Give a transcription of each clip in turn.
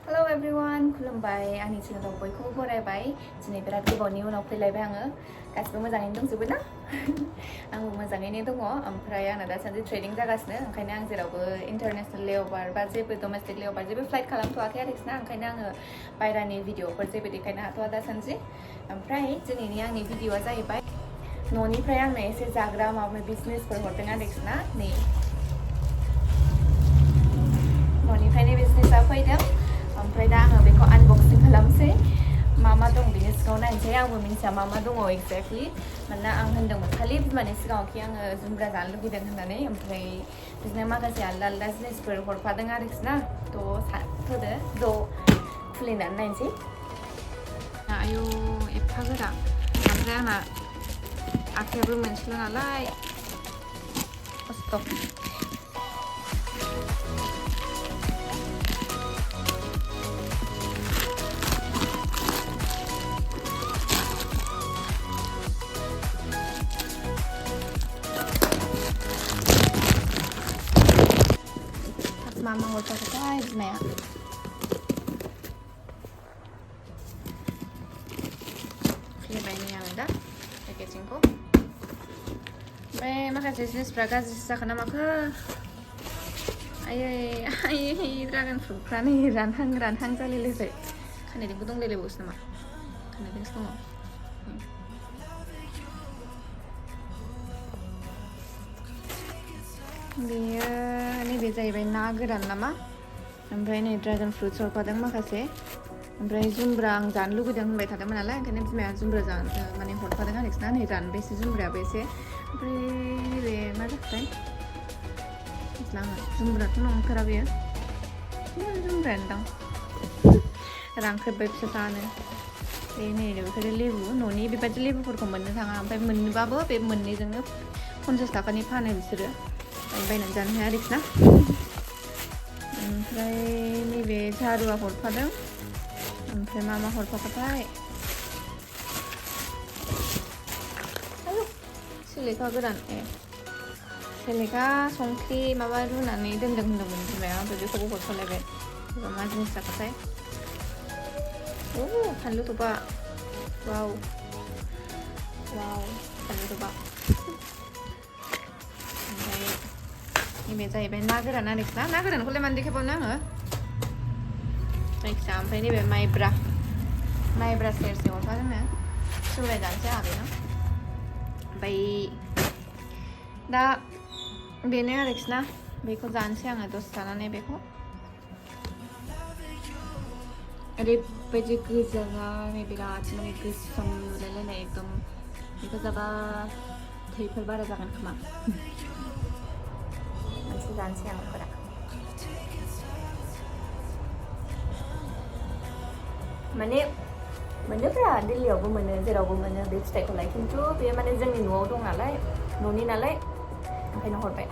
Hello everyone, खुलुमबाय आंनि चेनेलाव बयखौबो बरायबाय दिनै बिराद गोबावनि उनाव फैलायबाय आङो गासिबो मोजाङैनो दंजोबो ना आंबो मोजाङैनो दङ ओमफ्राय आंना दासान्दि ट्रेनिं जागासिनो ओंखायनो आं जेरावबो इन्टारनेशनेल लेअभार बा जेबो डमेस्टिक लेअभार जेबो फ्लाइट खालामथ'वाखै आरोखि ना ओंखायनो आङो बायरानि भिडिअफोर जेबो देखायनो हाथ'वा दासान्दि ओमफ्राय दिनैनि आंनि भिडिअआ जाहैबाय न'निफ्राय आंनो एसे जाग्रा माबा बिजनेसफोर हरदों आरोखि ना नै न'निफ्रायनो बिजनेसा फैदों ओमफ्राय दा आङो बेखौ आनबक्सिं खालामसै मा दं बिनि सिगाङाव नायनोसै आंबो मिन्थिया मा दङ एक्जेक्टलि मानोना आं होनदोंमोन खालि बिमानि सिगाङावखि आङो जुमब्रा जानो लुगैदों होननानै ओमफ्राय बिदिनो माखासे आलदा आलदा जिनिसफोर हरफादों आरोखि ना थ' ज' खुलिनानै नायनोसै आयौ एफा गोरा ओमफ्राय आंना आखायाबो मोनसेल' नालाय खस्थ' Mama hurufnya bimaया ini ada packagingku माखासे जिनिसफ्रा गाज्रि जाखो ना माखो आयै ड्रागन फ्रुटफ्रा नै रानहां जालायलायबाय खानायदिंबो दंलायलायबावोसो नामा खानायदिंसो दङ बेयो नैबे जाहैबाय ना गोरान नामा ओमफ्राय नै ड्रागन फ्रुट्स हरफादों माखासे ओमफ्राय जुमब्रा आं जानो लुगैदों होनबाय थादोंमोन नालाय ओंखायनो बिमाया जुमब्रा जानो माने हरफादों आरोखि ना नै रानबायसो जुमब्रायाबो एसे ओमफ्राय नैबे मा जाखोथाय मिथिला आङो जुमब्राथ' नंथारा बेयो जुमब्रायानो दां रानख्रेबबाय फिसानो बे नै बेफोरो लेबु न'नि बेबायदि लेबुफोरखौ मोननो थाङा ओमफ्राय मोननोबाबो बे मोननैजोंनो 50 थाखानि फानो बिसोरो बायनानै जानो हाया आरोखि ना ओमफ्राय नैबे झारुआ हरफादों ओमफ्राय मा हरफाखोथाय सेलेखा गोरान सेलेखा संख्रि माबा रुनानै दोनदों होनदोंमोन बिमाया ओमफ्राय बेखौबो हरफालायबाय एबा मा जिनिस जाखोथाय फानलु थफा वाव फानलु थफा नैबे जाहैबाय ना गोरान आरोखि ना गोरानखौलाय मानो देखायबावनो आङो जायखिजाया ओमफ्राय नैबे माइब्रा सेरसे हरफादोंनो सौराय जानोसै आंहा बेनो ओमफ्राय दा बेनो आरोखि ना बेखौ जानोसै आङो दसे थानानै बेखौ ओरैबायदि गोजा बिराद माने गोसोम नुलायलायनाय एकदम बेखौ जाबा थैफोर बारा जागोन खोमा मोनसे जानोसै आं फोरा माने मोनोब्रा दिल्लीयावबो मोनो जेरावबो मोनो बे फिथाइखौलाय खिन्थु बे माने जोंनि न'आव दं नालाय न'नि नालाय ओंखायनो हरबाय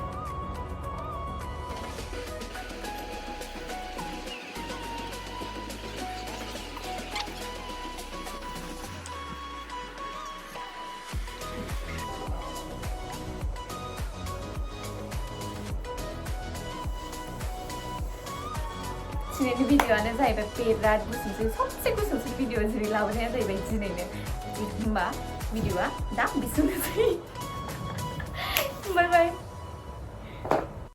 दिनैनि भिडिअआनो जाहैबाय बिराद गुसुंसै सबसे गुसुंसिन भिडिअ जेरै लाबोनाया जाहैबाय दिनैनो होमबा भिडिअआ दा बिसिमनोसै बाय